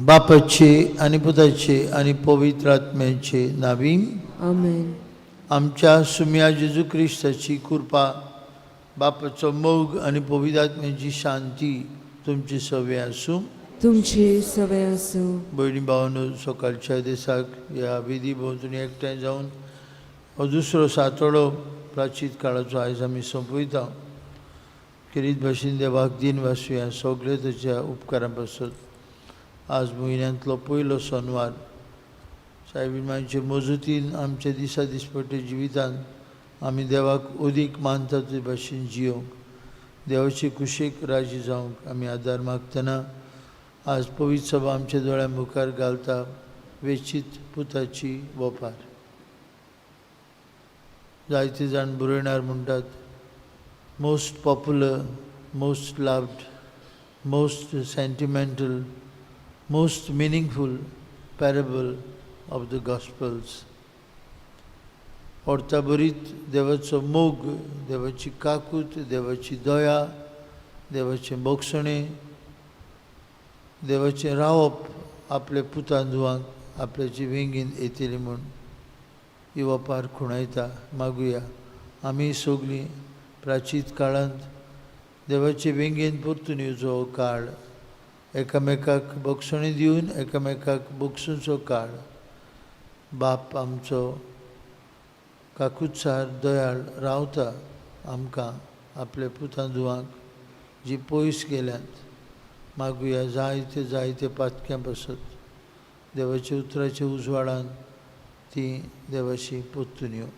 बापाचे आनी पुताचे आनी पवित्र आत्म्याचे नावी। आमेन। आमच्या सुम्या जेजू क्रिस्ताची कृपा, बापाचो मोग आनी पवित्र आत्म्याची शांती तुमची सवे आसूं। तुमचे सवे आसूं। भयणी भावांनो, सकाळच्या दिसाक ह्या विधी भोंवतणी एकठांय जावन हो दुसरो सातोडो प्राचीत काळाचो आयज आमी सोंपयता। खेरीत भाशेन देवाक दिन वासुया सगळे ताच्या उपकारां पासत। आज म्हयन्यांतलो पयलो सोनवार। सायबीन मजुतीन आमच्या दिसा दिसपट्टे जिवितांत आमी देवाक अदीक मानता ते भाशेन जियोंक, देवाचे कुशीक राजी जावंक आमी आदार मागतना आज पवित्र सभा आमच्या दोळ्यां मुखार घालता वेचीत पुताची वपार। जायते जाण बरयणार म्हणटात, most popular, most loved, most sentimental, most meaningful parable of the Gospels. अर्थाभरीत देवाचो मोग, देवाची काकूत, देवाची दया, देवाचें बोगसणें, देवाचें रावप आपल्या पुतान धुवांक आपल्याची वेंगेन येतली म्हूण ही वपार खुणायता। मागुया आमी सगळीं प्राचीत काळांत देवाचे वेंगेन परतून येवचो हो काळ, एकामेकाक बक्षणी दिवन एकामेकाक बक्षुचो काळ। बाप आमचो काकुत्सार दयाळ रावता आमकां आपल्या पुतां धुवांक जी पयस गेल्यांत। मागुया जायते जायते पातक्यां पासत देवाच्या उतराच्या उजवाडान ती देवाशी परतून येवं।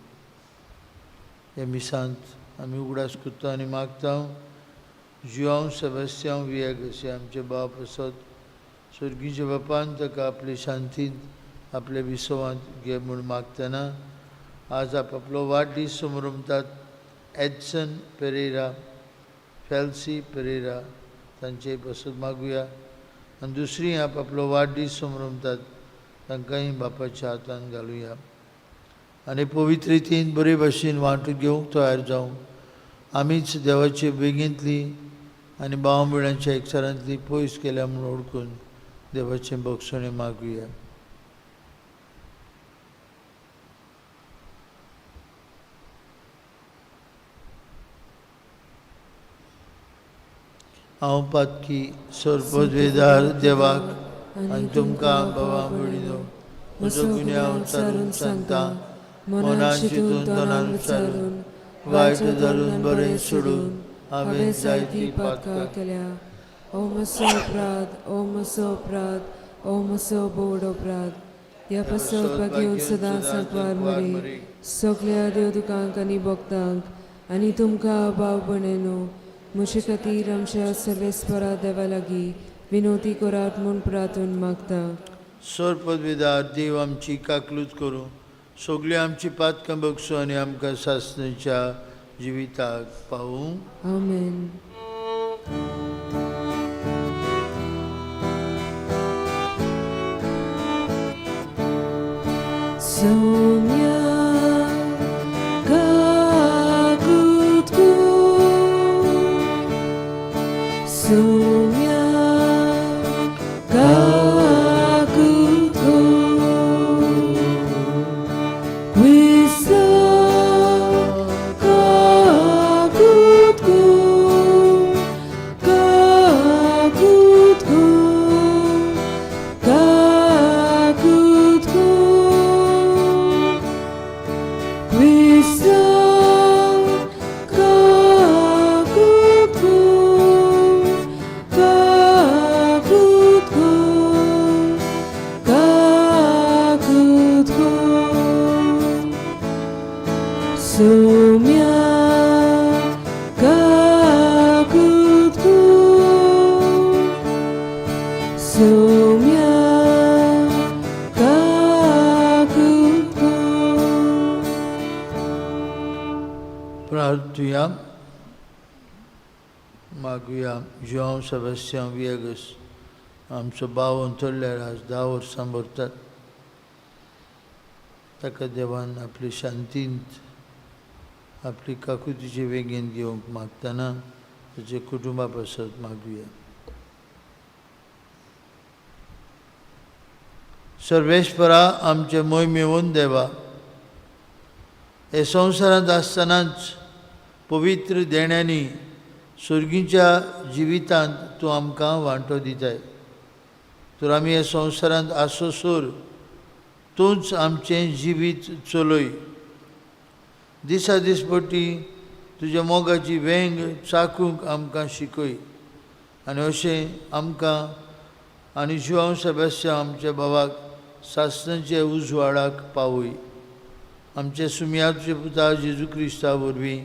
ह्या मिसांत आमी उगडास करता आनी मागता जुआंव सेबास्तियांव वियेगस हे आमचे बाप आसत स्वर्गीच्या बापान ताका आपले शांतींत आपल्या विसवांत घे म्हूण मागतना आज आपलो वाडदीस समरमतात एडसन पेरेरा, फेल्सी पेरेरा तांचे पासत मागुया आनी दुसरी आपलो वाडदीस समरमतात तांकांय बापाच्या हातान घालुया आनी पवित्र रितीन बरे भाशेन वांटो घेवंक तयार जावंक आमीच देवाचे बेगींतली आनी भाव भयणांच्या एकचारांतली पयस केल्या म्हूण वळखून देवाचें बक्षणें मागुया। हांव पातकी सर्वपदवेदार देवाक आनी तुमकां बाबा भयणीनो म्हजो गुन्यांव विचारून सांगता, मनान चिंतून तनान विचारून वायट धरून बरें सोडून हांवें जायती पातकां केल्या। ओ म्हजो अपराध, ओ म्हजो अपराध, ओ म्हजो बोड अपराध। ह्या पासत भाग्योन सदां सांकवार मरे सगल्या देवदुकांक आनी भक्तांक आनी तुमकां भाव भयणीनो म्हजे खातीर आमच्या सर्वेस्परा देवा लागीं विनोती करात म्हूण प्रार्थून मागता। सर्वपदवेदार देव आमची काकलूत करूं, सगळीं आमची पातकां बगसूं आनी आमकां सासणेच्या जिविताक पावूं। आमेन। सोम्या काकूत कूं, सोम्या काकूत कूं, क्रिस्ता काकूत कूं, काकूत कूं, काकूत कूं, क्रिस्ता काकूत कूं, काकूत कूं, काकूत कूं, सोम्या काकूत कूं, सोम्या काकूत कूं। प्रार्थुया। मागुया जुआंव सेबास्तियांव वियेगस आमचो भाव अंतरल्यार आज 10 वर्सां भरतात। ताका देवान आपली शांतींत आपली काकुतीचे वेगेन घेवंक मागतना ताचे कुटुंबा पासत मागुया। सर्वेस्परा आमचे मोहिमेवन देवा, हे संवसारांत आसतनाच पवित्र देण्यांनी सर्गीच्या जिवितांत तूं आमकां वांटो दिताय। तर आमी ह्या संवसारांत आसोसर तूंच आमचें जिवीत चलय। दिसा दिसपटी तुज्या मोगाची वेंग चाकूंक आमकां शिकय आनी अशें आमकां आनी जुआंव सेबास्तियांव आमच्या बाबाक सासणाचे उजवाडाक पावय। आमचे सुमयाचे पुता जेजू क्रिस्ता वरवीं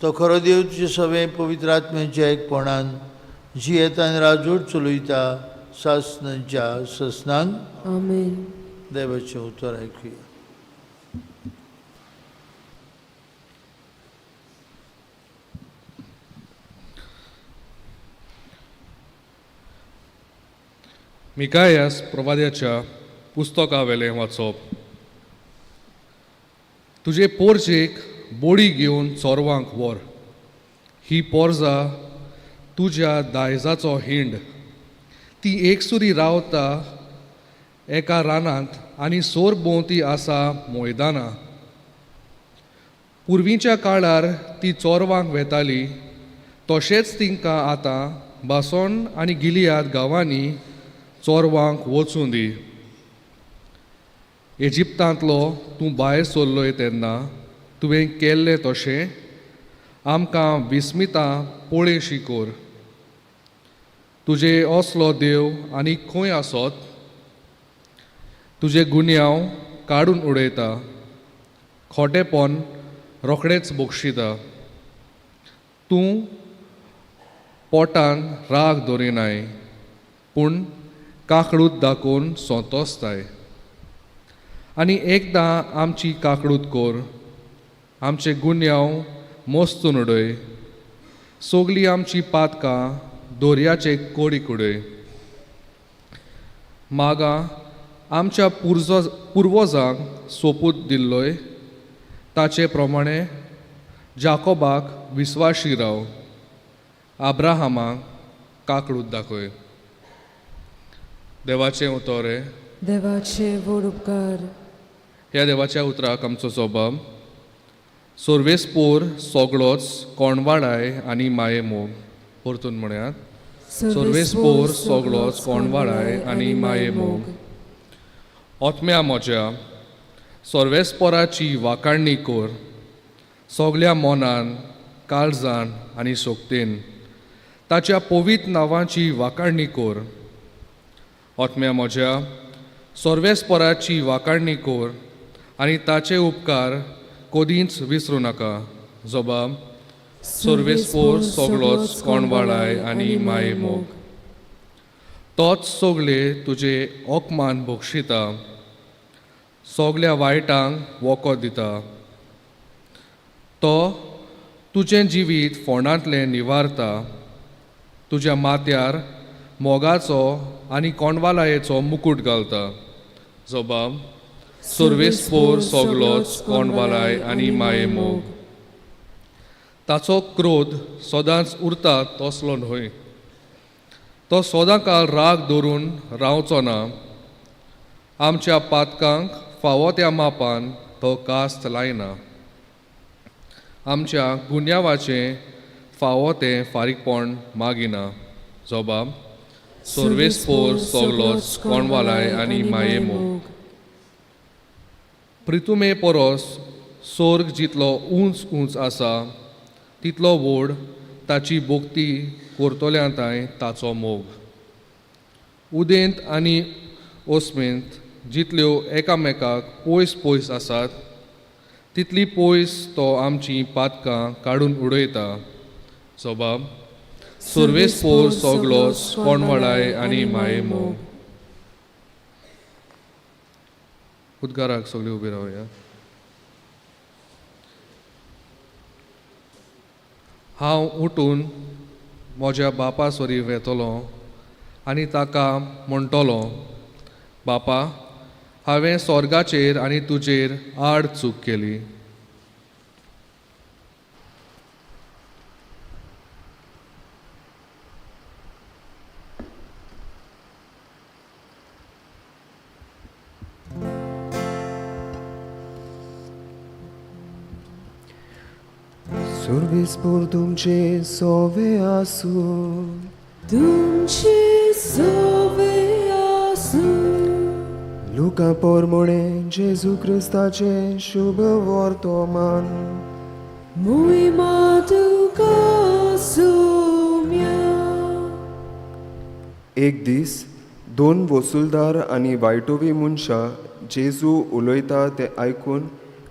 तो खरो देव तुजे सगळें पवित्र आत्म्याच्या एकपणान जियेता आनी राजवट चलयता सासणाच्या ससनांक। आमेन। देवाचें उतर आयकुया। मिकायास प्रवाद्याच्या पुस्तकावेलें वाचप। तुजे पोरजेक बोडी घेवन चोरवांक व्हर, ही पोरजा तुज्या दायजाचो हिंड। ती एकसुरी रावता एका रानांत आनी सोर भोंवती आसा मैदानां। पुर्वीच्या काळार ती चोरवांक वेताली, तशेंच तिंकां आतां बासोन आनी गिलियाद गांवांनी चोरवांक वचूं दी। इजिप्तांतलो तूं भायर सरलोय तेन्ना तुवें केल्लें तशें आमकां विस्मितां पळयशी कर। तुजे असलो देव आनी खंय आसत? तुजे गुन्यांव काडून उडयता, खोटेपण रोखडेच बक्षिता। तूं पोटान राग दवरिनाय, पूण काकडूत दाखोवन सोंतोसताय। आनी एकदां आमची काकडूत कर, आमचे गुन्यांव मोस्तून उडय, सगळीं आमची पातकां दर्याचे कोडीक उडय। मागां आमच्या पुर्वजांक सोपूत दिल्लोय ताचे प्रमाणे जाकोबाक विस्वाशी राव, आब्राहामाक काकडूत दाखय। देवाचें उतर हें। देवाचे व्हड उपकार। ह्या देवाच्या उतराक आमचो स्वभाव सर्वेस्पोर सगळोच कोणवाडाय आनी माये मोग। परतून म्हणयात, सर्वेस्पोर सगळोच कोणवाडाय आनी माये मोग। आत्म्या म्हज्या सर्वेस्पोराची वाखाणणी कर, सगल्या मनान, काळजान आनी शक्तीन ताच्या पवित्र नांवाची वाखाणणी कर। आत्म्या म्हज्या सर्वेस्पोराची वाखाणणी कर आनी ताचे उपकार कदींच विसरूं नाका। जबाब सर्वेस्पोर सगळोच कोणवाळाय आनी माये मोग। तोच सगळे तुजे अपमान बक्षिता, सगल्या वायटांक वखद दिता। तो तुजें जिवीत फोंडांतलें निवारता, तुज्या माथ्यार मोगाचो आनी कोणवालायेचो मुकूट घालता। जबाब सर्वेस्पोर सगळोच कोणवालाय आनी माये मोग। ताचो क्रोध सदांच उरता तसलो न्हय, तो सदां काळ राग धरून रावचो ना। आमच्या पातकांक फावो त्या मापान तो कास्त लायना, आमच्या गुन्यांवाचें फावो तें फारीकपण मागिना। जबाब सर्वेस्पोर सगळोच कोणवालाय आनी माये मोग। प्रितुमे परस सोर्ग जितलो उंच उंच आसा तितलो व्हड ताची भक्ती करतल्या तांय ताचो मोग। उदेंत आनी ओसमेंत जितल्यो एकामेकाक पयस पयस आसात तितली पयस तो आमची पातकां काडून उडयता। जबाब सर्वेस्पोर सगळोच कोणवाळाय आनी माये मोग। उद्गाराक सगळी उबी रावया। हांव उठून म्हज्या बापा सरी वेतलो आनी ताका म्हणटलो, बापा हांवें स्वर्गाचेर आनी तुजेर आड चूक केली। सर्वेस्पोर तुमचे सोवे आसूं. तुमचे सोवे आसूं. लुका पोरमोणे जेजू क्रिस्ताचे शुभ वर्तमान. मोहिमा तुका सोम्या. एक दीस दोन वसुलदार आनी वायटोवी मनशां जेजू उलयता तें आयकून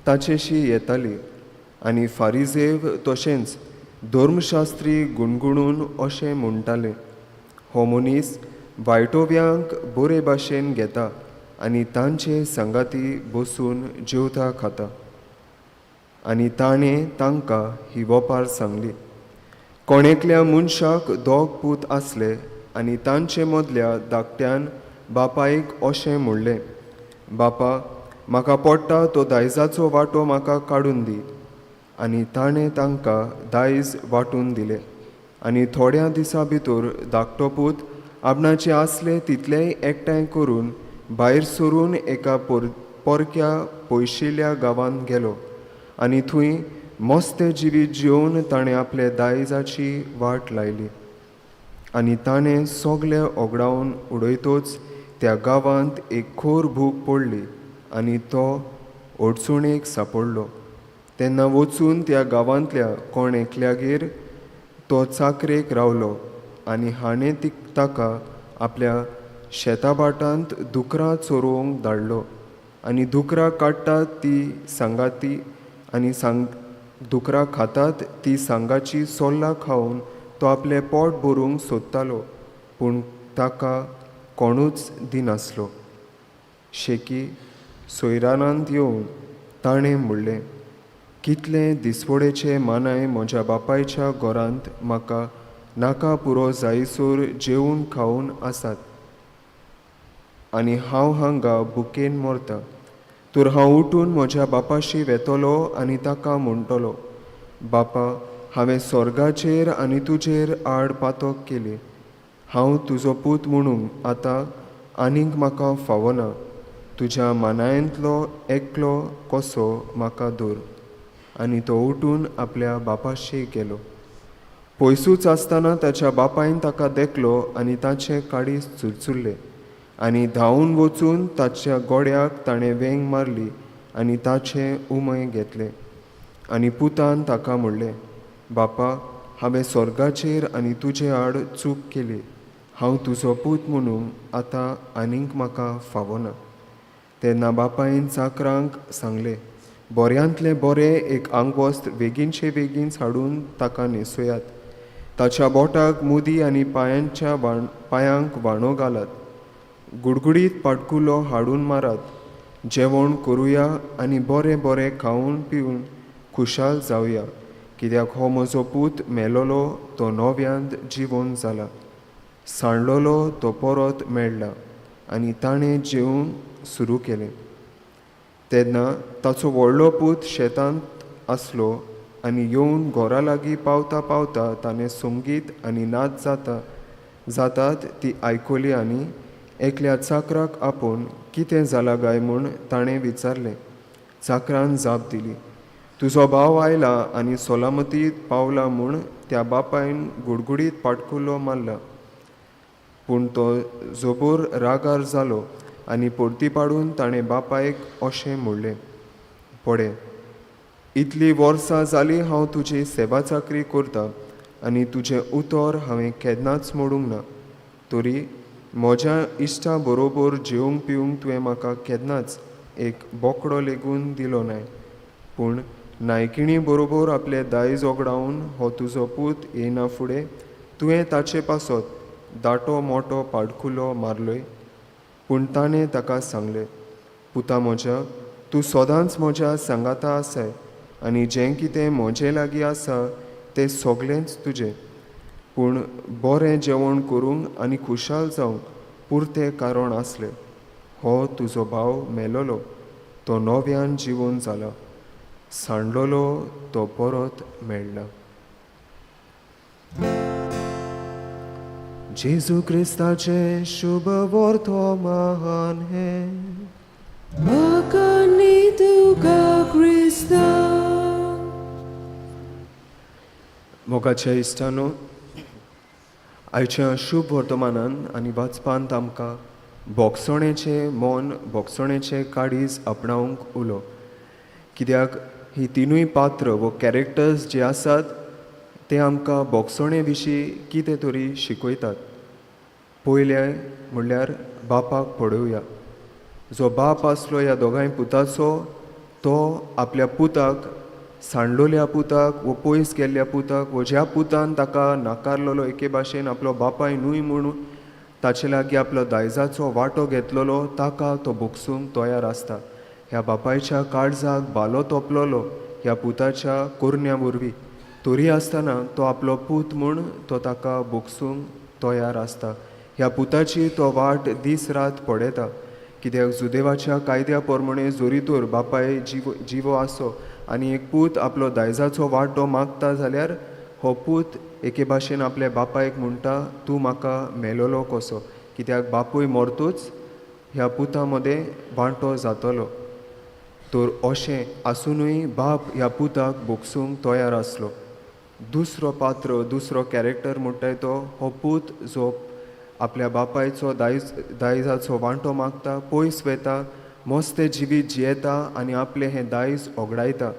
ताचेशी येताली आनी फारिजेव तशेंच धर्मशास्त्री गुणगुणून अशें म्हणटाले, हो मनीस वायटोव्यांक बरे भाशेन घेता आनी तांचे सांगाती बसून जेवता खाता. आनी ताणें तांकां ही वोपार सांगली, कोण एकल्या मनशाक दोग पूत आसले आनी तांचे मदल्या धाकट्यान बापायक अशें म्हणलें, बापा म्हाका पडटा तो दायजाचो वांटो म्हाका काडून दी. आनी ताणें तांकां दायज वांटून दिलें. आनी थोड्या दिसां भितर धाकटो पूत आपणाचें आसलें तितलेंय एकठांय करून भायर सरून एका परक्या पयशिल्ल्या गांवांत गेलो आनी थंय मस्तें जिवीत जिवन ताणें आपले दायजाची वाट लायली. आनी ताणें सगलें ओगडावन उडयतच त्या गांवांत एक खोर भूक पडली आनी तो अडचणेक सांपडलो. तेन्ना वचून त्या गांवांतल्या कोण एकल्यागेर तो चाकरेक रावलो आनी हाणें ताका आपल्या शेताभाटांत दुकरां चरोवंक धाडलो. आनी दुकरां काडटात ती सांगाती आनी दुकरां खातात ती सांगाची सोल्लां खावन तो आपलें पोट भरूंक सोदतालो, पूण ताका कोणूच दिनासलो. शेकी सोयरानांत येवन ताणें म्हणलें, कितले दिसवडेचे मानाय म्हज्या बापायच्या घरांत म्हाका नाका पुरो जायसर जेवन खावन आसात आनी हांव हांगा भुकेन मरता. तर हांव उठून म्हज्या बापाशी वेतलो आनी ताका म्हणटलो, बापा हांवें स्वर्गाचेर आनी तुजेर आड पातक केली, हांव तुजो पूत म्हणूंक आतां आनीक म्हाका फावना, तुज्या मानायंतलो एकलो कसो म्हाका दवर. आनी तो उठून आपल्या बापाशी गेलो. पयसूच आसतना ताच्या बापायन ताका देखलो आनी ताचें काळीज चुरचुरलें आनी धांवून वचून ताच्या गोड्याक ताणें वेंग मारली आनी ताचें उमय घेतलें. आनी पुतान ताका म्हणलें, बापा हांवें स्वर्गाचेर आनी तुजे आड चूक केली, हांव तुजो पूत म्हणून आतां आनीक म्हाका फावना. तेन्ना बापायन चाकरांक सांगलें, बऱ्यांतलें बरें एक आंगवस्त्र बेगीनचे बेगीन हाडून ताका न्हेसयात, ताच्या बोटाक मुदी आनी पायांच्या पांयांक व्हाणो घालात, गुडगुडीत पाटकुलो हाडून मारात, जेवण करुया आनी बरें बरें खावन पिवन खुशाल जावया, कित्याक हो म्हजो पूत मेलोलो तो नव्यांत जिवोन जाला, सांडलोलो तो परत मेळ्ळा. आनी ताणें जेवंक सुरू केलें. तेन्ना ताचो व्हडलो पूत शेतांत आसलो आनी येवन घरा लागीं पावता पावता ताणें संगीत आनी नाच जातात ती आयकली आनी एकल्या चाकराक आपोवन कितें जालां काय म्हूण ताणें विचारलें. चाकरान जाप दिली, तुजो भाव आयला आनी सोलामतीत पावला म्हूण त्या बापायन गुडगुडीत पाटकुलो मारला. पूण तो जोबोर रागार जालो आनी परती पाडून ताणें बापायक अशें म्हणलें, पळय इतलीं वर्सां जालीं हांव तुजी सेवा चाकरी करता आनी तुजें उतर हांवें केन्नाच मोडूंक ना, तरी म्हज्या इश्टां बरोबर जेवंक पिवंक तुवें म्हाका केन्नाच एक बोकडो लेगून दिलो नाय, पूण नायकिणी बरोबर आपलें दायज ओगडावन हो तुजो पूत येयना फुडें तुवें ताचे पासत दाटो मोटो पाडकुलो मारलोय. पूण ताणें ताका सांगलें, पुता म्हज्या, तूं सदांच म्हज्या सांगाता आसाय आनी जें कितें म्हजे लागीं आसा तें सगळेंच तुजें. पूण बरें जेवण करूंक आनी खुशाल जावंक पुरतें कारण आसलें. हो तुजो भाव मेलोलो तो नव्यान जिवन जाला, सांडलोलो तो परत मेळ्ळा. जेजू क्रिस्ताचें शुभ वर्तमान हें. म्हाका न्ही तुका क्रिस्ता. मोगाच्या इश्टानो, आयच्या शुभ वर्तमानान आनी वाचपांत आमकां भोगसणेचें मन, भोगसणेचें काळीज आपणावंक उलो. कित्याक ही तिनूय पात्र वो कॅरेक्टर्स जे आसात ते आमकां भोगसणे विशीं कितें तरी शिकयतात. पयलें म्हणल्यार बापाक पळोवया. जो बाप आसलो ह्या दोगांय पुताचो, तो आपल्या पुताक, सांडलोल्या पुताक वो पयस गेल्ल्या पुताक वो ज्या पुतान ताका नाकारलेलो एके भाशेन आपलो बापाय न्हय म्हणून ताचे लागीं आपलो दायजाचो वांटो घेतलेलो, ताका तो भोगसूंक तयार आसता. ह्या बापायच्या काळजाक भालो तोपलोलो ह्या पुताच्या कोरण्या वरवीं, तरी आसतना तो आपलो पूत म्हूण तो ताका भोगसूंक तयार आसता. ह्या पुताची तो वाट दीस रात पळयता. कित्याक जुदेवाच्या कायद्या प्रमाणे जरी तर बापाय जिवो आसो आनी एक पूत आपलो दायजाचो वांटो मागता जाल्यार हो पूत एके भाशेन आपल्या बापायक म्हणटा, तूं म्हाका मेलोलो कसो, कित्याक बापूय मरतूच ह्या पुता मदें वांटो जातलो. तर अशें आसुनूय बाप ह्या पुताक भोगसूंक तयार आसलो. दुसरो पात्र, दुसरो कॅरेक्टर म्हणटाय तो हो पूत जो आपल्या बापायचो दायजाचो वांटो मागता, पयस वेता, मस्तें जिवीत जियेता आनी आपलें हें दायज ओगडायता.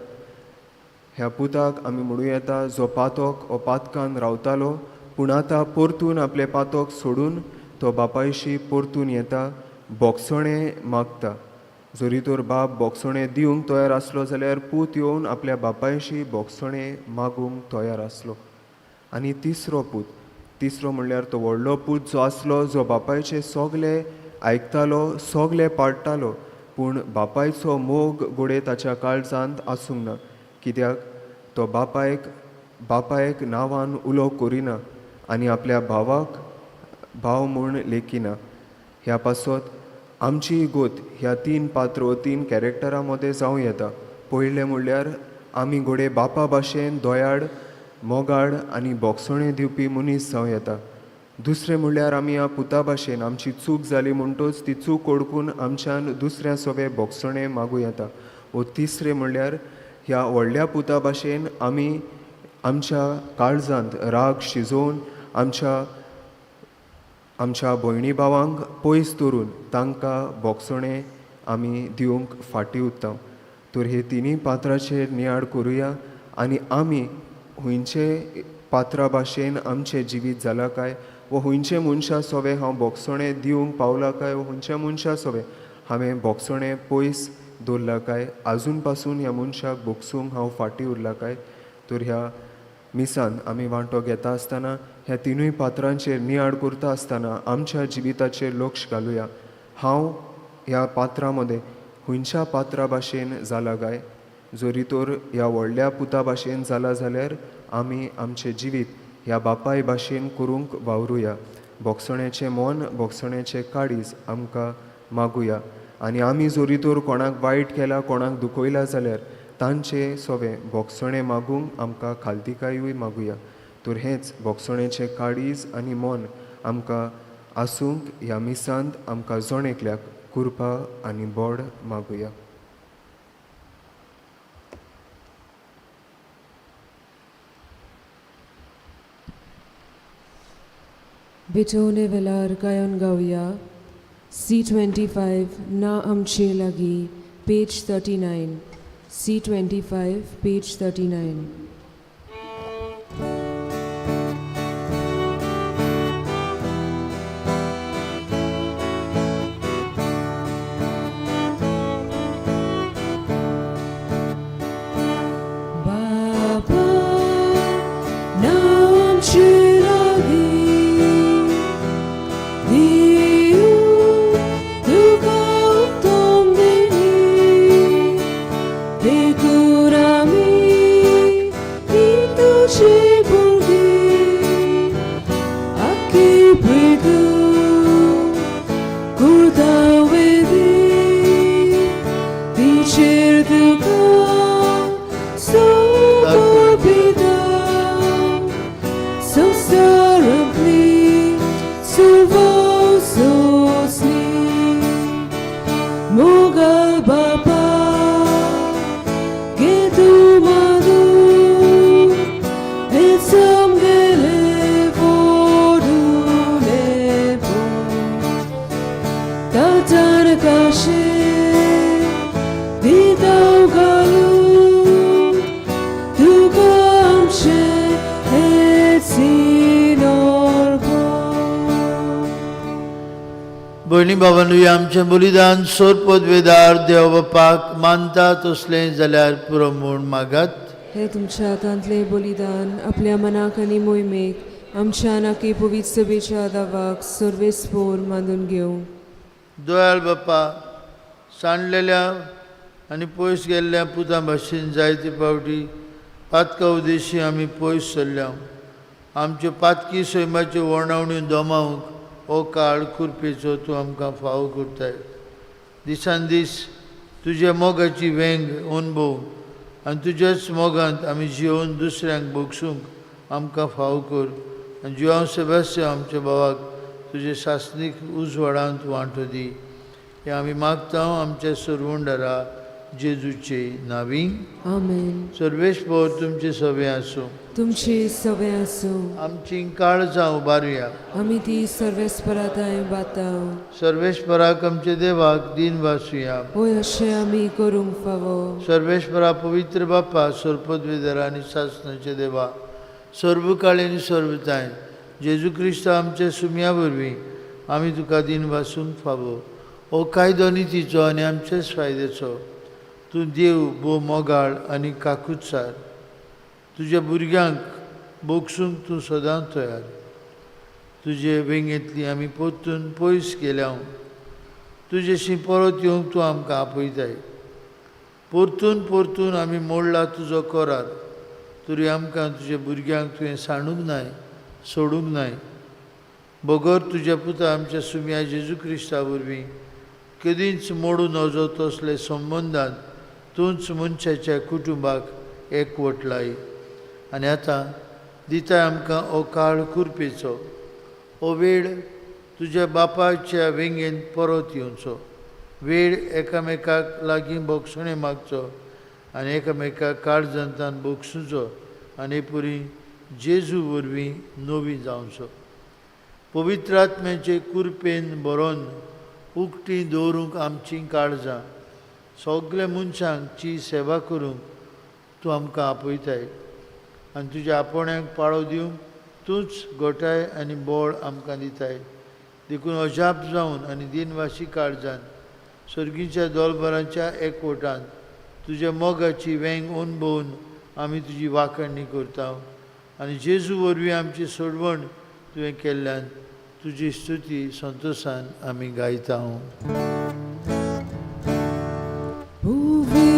ह्या पुताक आमी म्हणूं येता जो पातक वो पातकान रावतालो, पूण आतां परतून आपलें पातक सोडून तो बापायशी परतून येता, भोगसणें मागता. जरी तर बाप भोगसणें दिवंक तयार आसलो जाल्यार पूत येवन आपल्या बापायशी भोगसणें मागूंक तयार आसलो. आनी तिसरो पूत, तिसरो म्हणल्यार तो व्हडलो पूत जो आसलो, जो बापायचे सगले आयकतालो, सगले पाळटालो, पूण बापायचो मोग गोडे ताच्या काळजांत आसूंक ना. कित्याक तो बापायक नांवान उलो करिना आनी आपल्या भावाक भाव म्हूण लेखिना. ह्या पासत आमची गोत ह्या तीन पात्र, तीन कॅरेक्टरां मदें जावं येता. पयलें म्हणल्यार आमी घोडे बापा भाशेन दयाळ, मोगाळ आनी भोगसणें दिवपी मनीस जावं येता. दुसरें म्हणल्यार आमी ह्या पुता भाशेन आमची चूक जाली म्हणटच ती चूक ओळखून आमच्यान दुसऱ्या सोबे भोगसणें मागूं येता. वो तिसरें म्हणल्यार ह्या व्हडल्या पुता भाशेन आमी आमच्या काळजांत राग शिजोवन आमच्या भयणी भावांक पयस दवरून तांकां भोगसणें आमी दिवंक फाटीं उरता. तर हे तिनूय पात्राचेर नियाळ करुया आनी आमी खंयचे पात्रा भाशेन आमचें जिवीत जालां काय, वो खंयचे मनशा सोवे हांव भोगसणें दिवंक पावलां काय, वो खंयच्या मनशा सोवे हांवें भोगसणें पयस दवरलां काय, आजून पासून ह्या मनशाक भोगसूंक हांव फाटीं उरलां काय. तर ह्या मिसान आमी वांटो घेता आसतना ह्या तिनूय पात्रांचेर नियाळ करता आसतना आमच्या जिविताचेर लक्ष घालुया. हांव ह्या पात्रां मदें खंयच्या पात्रा भाशेन जाला काय? जरी तर ह्या व्हडल्या पुता भाशेन जाला जाल्यार आमी आमचें जिवीत ह्या बापाय भाशेन करूंक वावरुया. भोगसण्याचें मन, भोगसण्याचें काळीज आमकां मागुया आनी आमी जरी तर कोणाक वायट केला, कोणाक दुखयला जाल्यार तांचे सोवे भोगसणें मागूंक आमकां खालतिकायूय मागुया. तर हेंच भोगसण्याचें काळीज आनी मन आमकां आसूंक ह्या मिसांत आमकां जण एकल्याक कृपा आनी बोड मागुया. विटोने वेलार गायन गावया. C25 ना आमचे लागी, पेज 39. C25 page 39. बाबा ना आमचे लागी, दिवं तुका उत्तम देणी, देखून आमी भयणी बाबानूय आमचें बलिदान सोरपदवेदार देव बापाक मानता तसलें जाल्यार पुरो म्हूण मागात. हे तुमच्या हातांतलें बलिदान आपल्या मनाक आनी मोहिमेक आमच्या नाकी पवित्र सभेच्या दावाक सर्वेस्पोर मानून घेवं. दयाळ बापा, सांडलेल्या आनी पयस गेल्ल्या पुतां भाशेन जायते फावटी पातका उदेशी आमी पयस सरल्या. आमच्यो पातकी सैमाच्यो वर्णावण्यो दमावंक हो काळ कुरपेचो तूं आमकां फावो करताय. दिसान दीस तुज्या मोगाची वेंग अणभव आनी तुज्याच मोगांत आमी जियोवन दुसऱ्यांक भोगसूंक आमकां फावो कर आनी जुआंव सेबास्तियांव आमच्या भावाक तुजे सासणीक उजवाडांत वांटो दी. हें आमी मागता आमच्या सरवंडरा जेजूचे नांवी. आमेन. सर्वेस्पोर तुमचे सवे आसूं. तुमची सवे आसूं. आमची काळजां उबारुया. आमी ती सर्वेस्पराताय बाताव. सर्वेस्पराक आमच्या देवाक दीन वासुया. होय, अशें आमी करूंक फावो. सर्वेस्परा पवित्र बापा, सर्पदवेदरा आनी सासणाचे देवा, सर्व काळ आनी सर्वताय जेजू क्रिस्त आमच्या सुमया वरवीं आमी तुका दीन वासूंक फावो. हो कायदो नितीचो आनी आमचेच फायद्याचो. तूं देव भोव मोगाळ आनी काकुत्सार. तुज्या भुरग्यांक भोगसूंक तूं सदांच तयार. तुजे वेंगेंतली आमी परतून पयस गेल्या. तुजेशी परत येवंक तूं आमकां आपयताय. परतून परतून आमी मोडला तुजो करार, तरी आमकां तुज्या भुरग्यांक तुवें सांडूंक नाय, सोडूंक नाय. बगर तुज्या पुता आमच्या सुमया जेजू क्रिस्ता वरवीं केदींच मोडूं नजो तसले संबंदान तूंच मनशाच्या कुटुंबाक एकवट लाय. आनी आतां दिताय आमकां हो काळ कुरपेचो, हो वेळ तुज्या बापायच्या वेंगेंत परत येवचो. वेळ एकामेकाक लागीं भोगसणें मागचो आनी एकामेकाक काळजांतान भोगसुचो आनी पुरी जेजू वरवीं नवी जावचो. पवित्र आत्म्याचे कुरपेन बरोवन उकटी दवरूंक आमचीं काळजां सगल्या मनशांची सेवा करूंक तूं आमकां आपयताय आनी तुज्या आपोवण्याक पाळो दिवंक तूंच गोठाय आनी बळ आमकां दिताय. देखून अजाप जावन आनी दिनवाशी काळजान सर्गीच्या दोलबरांच्या एकवटान तुज्या मोगाची वेंग अणभवून आमी तुजी वाखाणणी करता आनी जेजू वरवीं आमची सोडवण तुवें केल्ल्यान तुजी स्तुती संतोशान आमी गायता. भुवी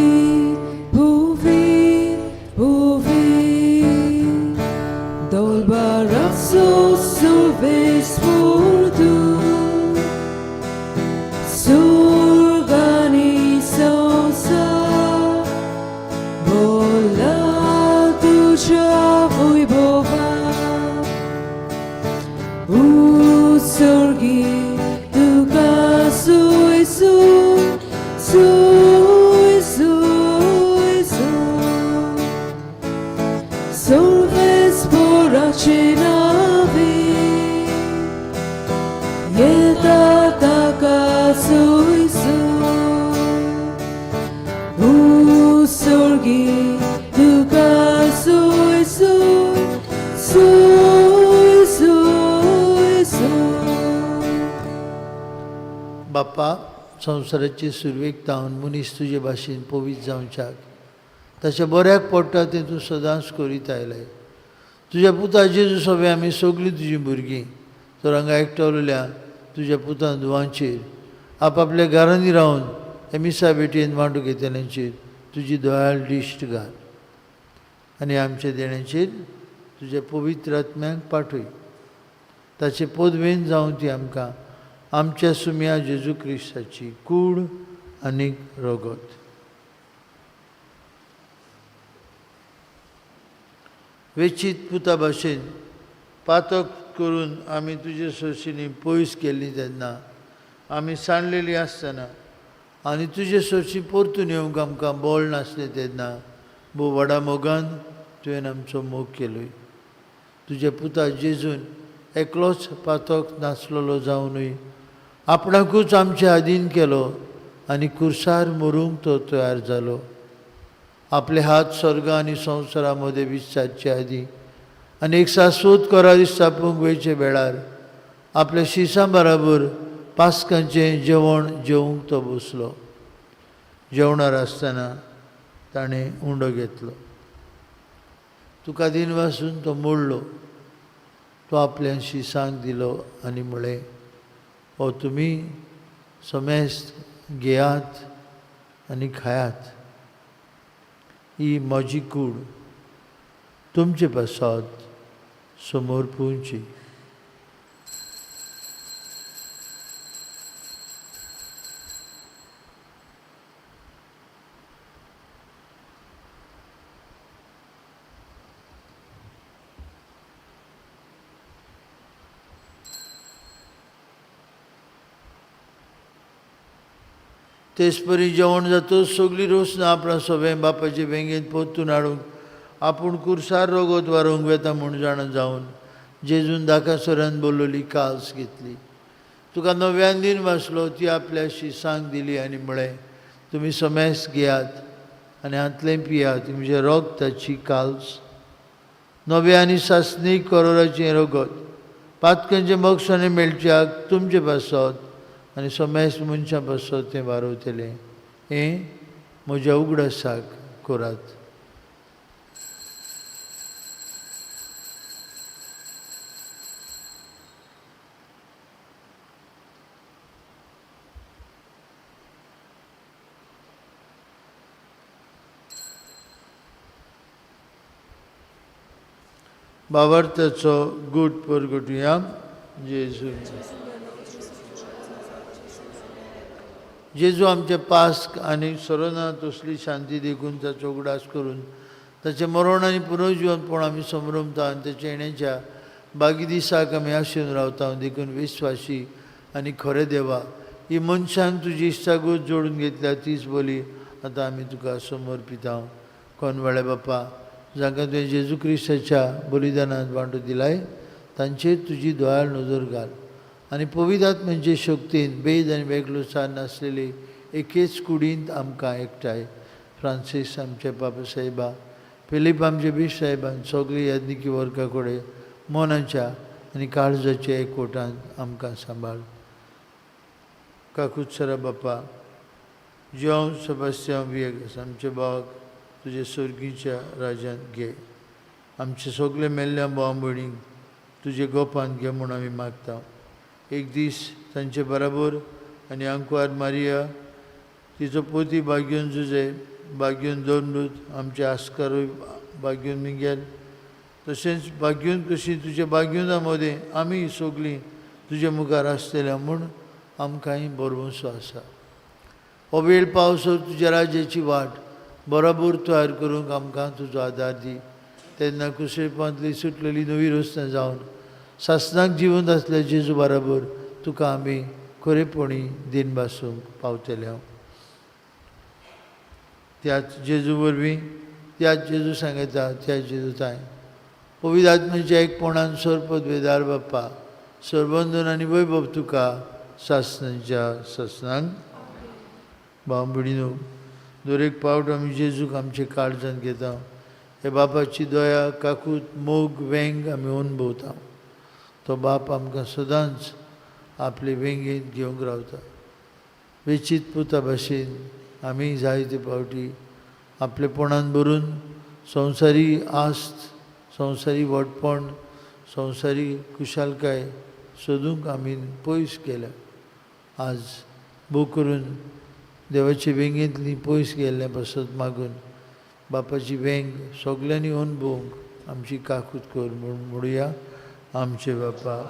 भुवी भुवी दोलबराचो सर्वेस्पोर तूं, सुर्ग आनी संवसार बोला तुज्या वैभवान. उत्सर्गी तुका सुय सुय सुय सुय सुय सर्वेस्पोराचे नावे येता ताका सुय सुय. उत्सर्गी तुका सुय सुय सुय सुय सुय. बापा, संवसाराची सुरवेक तावन मनीस तुजे भाशेन पवित्र जावच्याक ताच्या बऱ्याक पडटा तें तूं सदांच करीत आयलाय. तुज्या पुता जेजू सगळें आमी सगळीं तुजीं भुरगीं तर हांगा एकठावलेल्या तुज्या पुता धुवांचेर आपआपल्या घरांनी रावन हे मिसा भेटयेन वांटो घेतल्यांचेर तुजी दयाळ दिश्ट घाल आनी आमच्या देण्याचेर तुज्या पवित्र आत्म्याक पाठय. ताचे पदवेन जावं ती आमकां आमच्या सुमया जेजू क्रिस्ताची कूड आनी रगत. वेचीत पुता भाशेन पातक करून आमी तुजे सोशींनी पयस केल्ली तेन्ना आमी सांडलेली आसतना आनी तुजे सोशी परतून येवंक आमकां बळ नासलें तेन्ना भोव व्हडा मोगान तुवें आमचो मोग केलोय. तुज्या पुता जेजून एकलोच पातक नासलेलो जावनूय आपणाकूच आमचे आदीन केलो आनी कुर्सार मरूंक तो तयार जालो. आपले हात स्वर्ग आनी संवसारा मदें विचारचे आदीं आनी एक शाश्वत करार स्थापूंक वयचे वेळार आपल्या शिसां बराबर पास्कांचें जेवण जेवंक तो बसलो. जेवणार आसतना ताणें उंडो घेतलो, तुका दिनवासून तो मोडलो, तो आपल्याशी सांग दिलो आनी म्हळें, हो तुमी समेस्त घेयात आनी खायात, ही म्हजी कूड तुमचे पासत समोर पुवची. तेचपरी जेवण जातच सगळी रोसना आपणा सोबें बापाचे बेंगेंत पोत्तून हाडूंक आपूण कुर्सार रोगोत वारोवंक वेता म्हूण जाणा जावन जेजून दाकासरान बोलवली काल्स घेतली. तुका नव्यान दिन वाचलो, ती आपल्याशी सांग दिली आनी म्हळें, तुमी समेस घेयात आनी हांतलें पियात, तुमचें रोगताची काल्स नव्या आनी सासणी करोराचें रोगत पातकांचें मोक्षांनी मेळच्याक तुमचे पासत आनी समेस्त मनशां पासत तें वारवतलें. हें म्हज्या उगडासाक करात. भावार्थाचो गूट परगटुया. जेजू जेजू आमचे पास्क आनी सरोना तसली शांती देखून ताचो उगडास करून ताचें मरण आनी पुनर्जिवनपण आमी समरमता आनी ताच्या येण्याच्या बागी दिसाक आमी आशेन रावता. देखून विस्वासी आनी खरें देवा, ही मनशान तुजी इश्टागत जोडून घेतल्या तीच बोली आतां आमी तुका समर्पिता. कोनवाळे बापा, जांकां तुवें जेजू क्रिस्ताच्या बलिदानांत वांटो दिलाय तांचेर तुजी दयाळ नदर घाल आनी पवित्र आत्म्याचे शक्तीन बेद आनी वेगळो सार नासलेली एकेच कुडींत आमकां एकठांय. फ्रांसीस आमचे बाबा साहेबा, फिलीप आमचे बीश साहेबान सगळी यादनिकी वर्गा कडेन मनाच्या आनी काळजाच्या एकवटांत आमकां सांबाळ. काकुत्सरा बापा, जेवण सेबास्तियांव वियेगस आमचे भावाक तुजे सर्गीच्या राज्यांत घे. आमचे सगळे मेल्ल्या भाव भयणींक तुजे गोपांत घे म्हूण आमी मागता. एक दीस तांचे बराबर आनी आंकवार मारिया तिचो पोती बाग्योन जुजे बाग्योन दोनूत आमचे आस्कारूय बाग्योन मिगेल तशेंच बाग्योन कशी तुज्या बाग्योना मदें आमी सगळीं तुजे मुखार आसतल्या म्हूण आमकांय भरवंसो आसा. हो वेळ पावसो तुज्या राज्याची वाट बरोबर तयार करूंक आमकां तुजो आदार दी. तेन्ना कुसळपांतली सुटलेली नवी रचना जावन सासणाक जिवंत आसल्या जेजू बराबर तुका आमी खरेपणी दिन भासूंक पावतले. हांव त्याच जेजू वरवीं, त्याच जेजू सांगता, त्याच जेजू ताय पवित्र आत्म्याच्या एकपणान सरपदवेदार बाप्पा सरबंधन आनी वैभव तुका सासणाच्या सासणाक. भाव भयणीनो, दर एक पावट आमी जेजूक आमचे काळजान घेता. हे बापाची दया, काकूत, मोग, वेंग आमी अनुभवता. तो बाप आमकां सदांच आपले वेंगेंत घेवंक रावता. वेचीत पुता भाशेन आमी जायते फावटी आपलेपणान भरून संवसारी आस्त, संवसारी व्हडपण, संवसारी खुशालकाय सोदूंक आमी पयस गेल्या. आज भोव करून देवाचे वेंगेंतली पयस गेल्ले पासत मागून बापाची वेंग सगल्यांनी अनुभवूंक आमची काकूत कर म्हूण म्हणुया. आमचे बापा,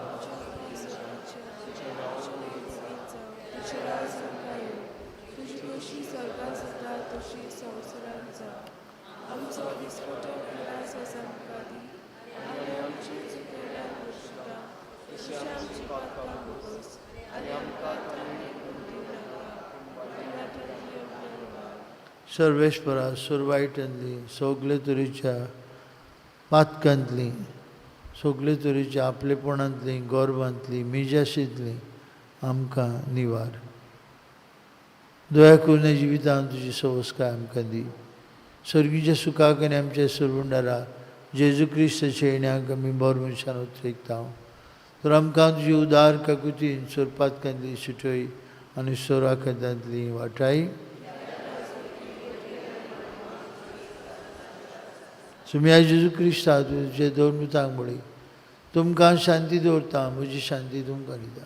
सर्वेस्परा सुरवायटांतली सगळे तरेच्या पातकांतली, सगळे तरेच्या आपलेपणांतली, गर्वांतली, मिजाशींतली आमकां निवार. दया करून जिवितांत तुजी सवस्काय आमकां दी. सर्गीच्या सुखाक आनी आमच्या सरवंडारा जेजू क्रिस्ताच्या येण्याक आमी बरो मनशान उतरेकता. तर आमकां तुजी उदार काकुतीन सोरपातकांतली सुटय आनी सोराकांतली वाटाय. सुम्या जेजू क्रिस्ता तुजे दोन पुतांक म्हळी, तुमकां शांती दवरता, म्हजी शांती तुमकां दिता.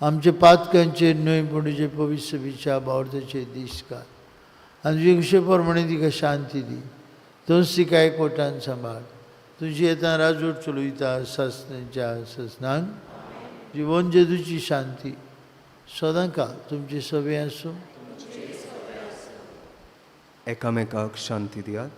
आमचे पातकांचेर न्हय पूण तुजे पवित्र सभेच्या बावडताचेर दीस घाल आनी तुजे कशे प्रमाणे तिका शांती दी. तोच तिका एकवटान सांबाळ. तुजी येता राजवट चलयता सासणाच्या सासणांक. जिवन जेजूची शांती सदां काळ तुमचे सगळे आसूं. एकामेकाक शांती दियात.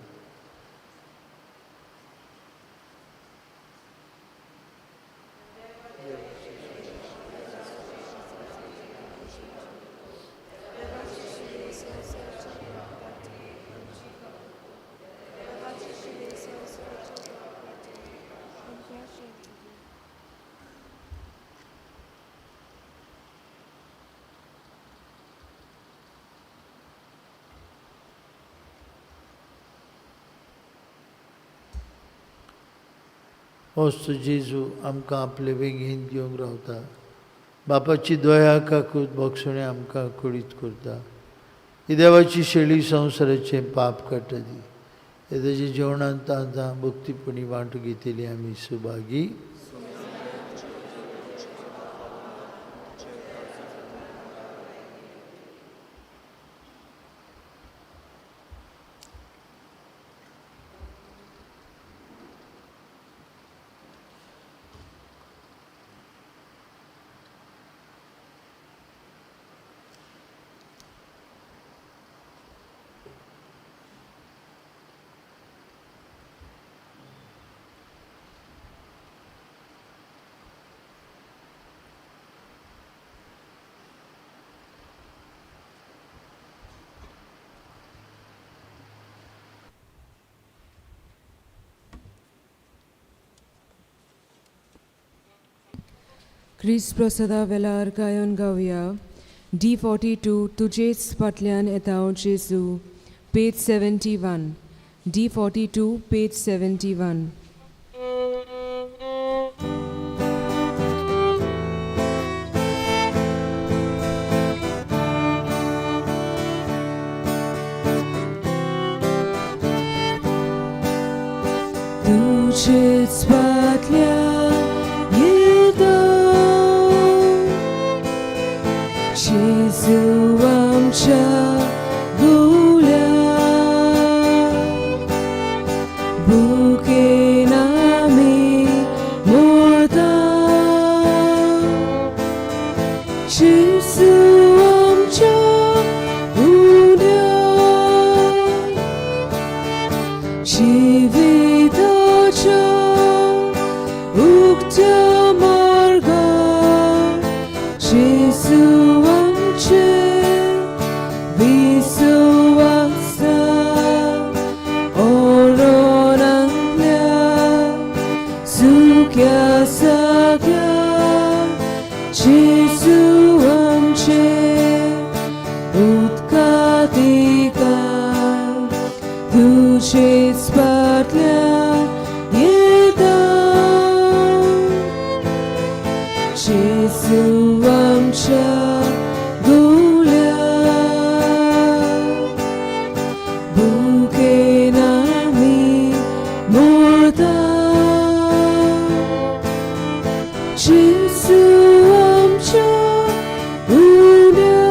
होच जेजू आमकां आपले वेगेन घेवंक रावता. बापाची दया काकूत बक्षणे आमकां कळीत करता. ही देवाची शेळी संवसाराचें पाप काडटा ती हे ताच्या जेवणांत आतां भक्तीपणी वांटो घेतली आमी सुभागी. क्रिस्त प्रसादा वेलार गायन गावया. D42 तुजेच फाटल्यान येता हांव जेजू, पेज 71. D42 page 71. तुजेच फाटल्यान येता जेजू आमच्या गुल्या, भुकेन आमी मरता. जेजू आमच्या उण्या, जिविताच्या उक्त्या मार्गार जेजू आमचे विश्वासा ओरोनांतल्या सुक्या साग्या जेजू आमचे उदकातिका. तुजेच फाटल्यान येता जेजू आमच्या गुल्या, भुकेन आमी मरता. जेजू आमच्या उण्या.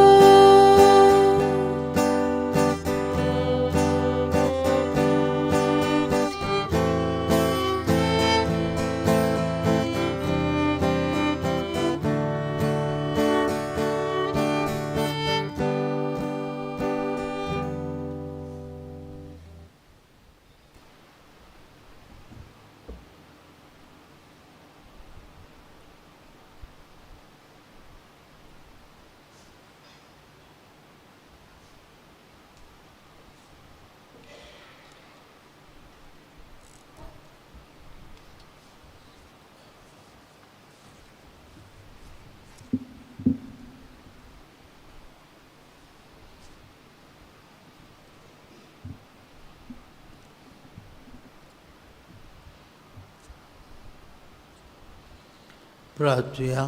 प्रार्थुया.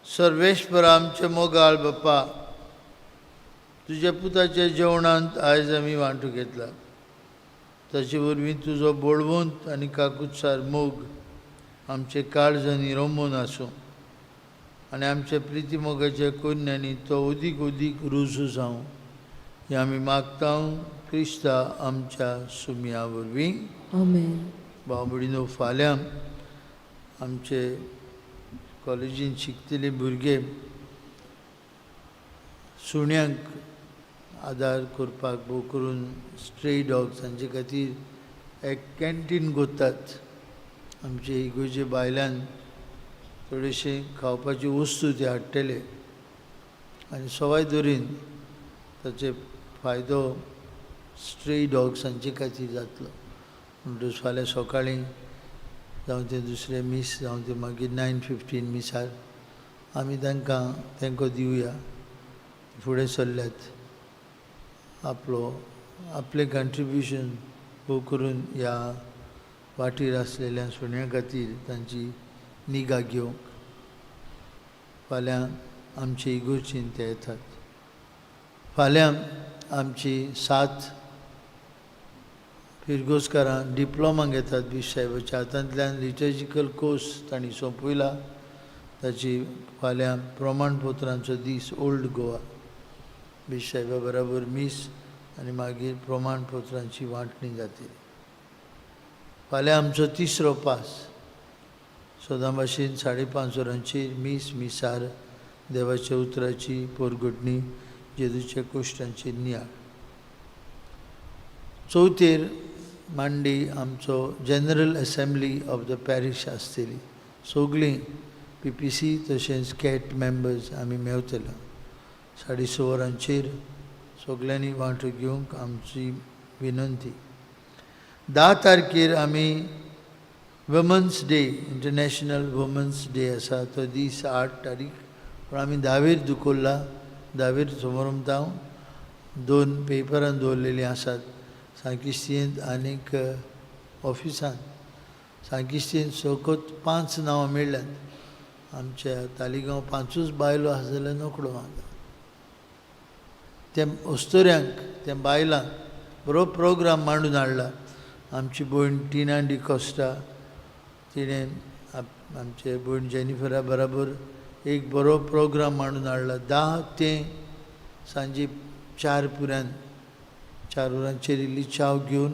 सर्वेश्वर आमचे मोगाळ बाप्पा, तुज्या पुताच्या जेवणांत आयज आमी वांटो घेतला. ताचे वरवीं तुजो बळवंत आनी काकुत्सार मोग आमचे काळजांनी रमून आसूं आनी आमच्या प्रिती मोगाच्या कोन्यांनी तो अदीक अदीक रुजू जावं, हें आमी मागता क्रिस्ता आमच्या सुमया वरवीं. आमेन. भाव भयणीनो, फाल्यां आमचे कॉलेजीन शिकतले भुरगे सुण्यांक आदार करपाक, भोव करून स्ट्रे डॉग्स हांचे खातीर एक कॅन्टीन करतात. आमचे इगोर्जे भायल्यान थोडेशे खावपाची वस्तू ते हाडटले आनी सवाय दरीन ताचे फायदो स्ट्रे डॉग्स हांचे खातीर जातलो. म्हणटकच फाल्यां सकाळीं जावं तें दुसरें मीस जावं तें मागीर 9:15 मिसार आमी तांकां तेंको दिवया. फुडें सरल्यात आपलो आपलें कंट्रिब्युशन भोव करून ह्या वाटेर आसलेल्या सुण्यां खातीर तांची निगा घेवंक फाल्यां आमचे इगोर्जीन ते येतात. फाल्यां आमची 7 फिरगोजकारां डिप्लोमा घेतात बिशप साहेबाच्या हातांतल्यान. लिटर्जिकल कोर्स तांणी सोंपयला. ताची फाल्यां प्रमाणपत्रांचो दीस ओल्ड गोवा. बिशप साहेबा बराबर मीस आनी मागीर प्रमाणपत्रांची वांटणी जातली. फाल्यां आमचो तिसरो पास सदां भाशेन 5:30 वरांचेर मीस, मिसार देवाच्या उतराची पोरगटणी, जेजूच्या कोश्टांचेर नियाळ. चवथेर मांडी आमचो general assembly of the parish आसतली. सगळीं पी पी सी तशेंच कॅट मेंबर्स आमी मेवतले 6:30 वरांचेर. सगल्यांनी वांटो घेवंक आमची विनंती. 10 तारखेर आमी women's day, international women's day आसा तो दीस 8 तारीख, पूण आमी 10वेर दुकोरला. 10वेर समोरमतांव 2 पेपरान दवरलेलीं आसात सांकिस्तींत आनीक ऑफिसांत. सांकिस्तींत सकत 5 नांवां मेळ्ळ्यांत. आमच्या तालिगांव 5ूच बायलो आसा जाल्यार नोकळो म्हाका. त्या अस्तुऱ्यांक, त्या बायलांक बरो प्रोग्राम मांडून हाडला. आमची भयण टिना डिकोस्टा तिणें आमचे भयण जेनिफरा बराबर एक बरो प्रोग्राम मांडून हाडला. 10 ते सांजे 4 पुरान, 4 वरांचेर इल्ली च्याव घेवन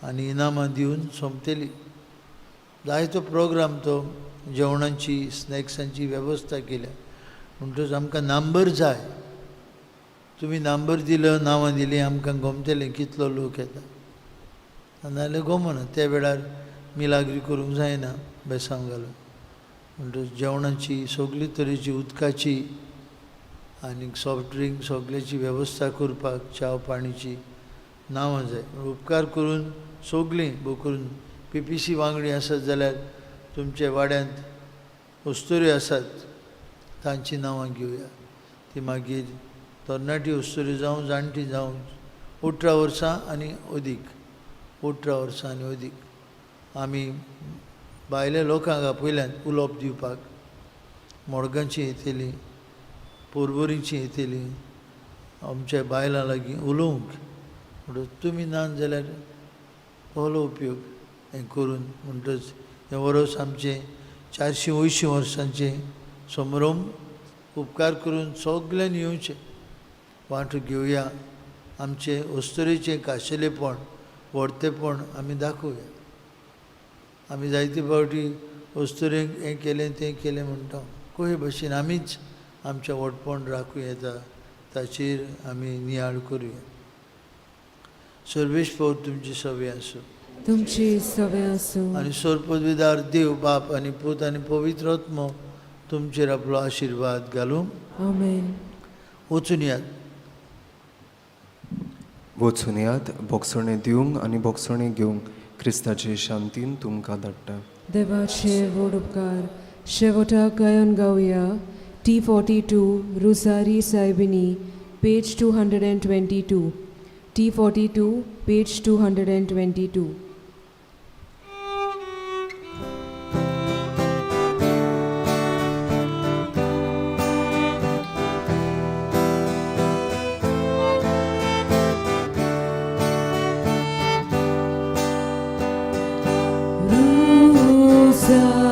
आनी इनामां दिवन सोंपतली. जायतो प्रोग्राम तो, जेवणाची स्नॅक्सांची वेवस्था केल्या. म्हणटकच आमकां नंबर जाय. तुमी नंबर दिलो, नांवां दिलीं, आमकां गोमतलें कितलो लोक येता. नाजाल्यार गोमना त्या वेळार मिलाग्री करूंक जायना बेसांव घालून. म्हणटकच जेवणाची सगळी तरेची, उदकाची आनी सॉफ्ट ड्रिंक सगळ्याची वेवस्था करपाक च्याव पाणीची नांवां जाय. उपकार करून सगळीं, भोव करून पी पी सी वांगडी आसत जाल्यार तुमच्या वाड्यांत अस्तुऱ्यो आसात तांचीं नांवां घेवया. ती मागीर तरणाटी अस्तुऱ्यो जावं जाणटी जावं, 18 वर्सां आनी अदीक, 18 वर्सां आनी अदीक आमी भायल्या लोकांक आपयल्यात उलोवप दिवपाक. मडगांवची येतली, पोरवरीची येतली आमच्या बायलां लागीं उलोवंक. म्हणटकच तुमी ना जाल्यार कसलो उपयोग हें करून. म्हणटच हें वर्स आमचें 480 वर्सांचें समारंभ. उपकार करून सगल्यांनी येवचें, वांटो घेवया. आमचें अस्तुरेचें खाशेलेपण, व्हडतेपण आमी दाखोवया. आमी जायते फावटी अस्तुरेक हें केलें तें केलें म्हणटा. कशे भशेन आमीच आमचें व्हडपण राखूं येता ताचेर आमी नियाळ करुया. सर्वेस्पर तुमची सवे आसूं. तुमची सवे आसूं. आनी सर्वपदवीदार देव बाप आनी पूत आनी पवित्र आत्मो तुमचेर आपलो आशिर्वाद घालूं. आमेन. वचून यात. वचून यात, भोगसणें दिवंक आनी भोगसणें घेवंक क्रिस्ताचे शांतीन तुमकां धाडटा. देवाचे व्हड उपकार. शेवटाक गायन गावया T42 Rusari Saibini, page 222. T42, page 222. आसा.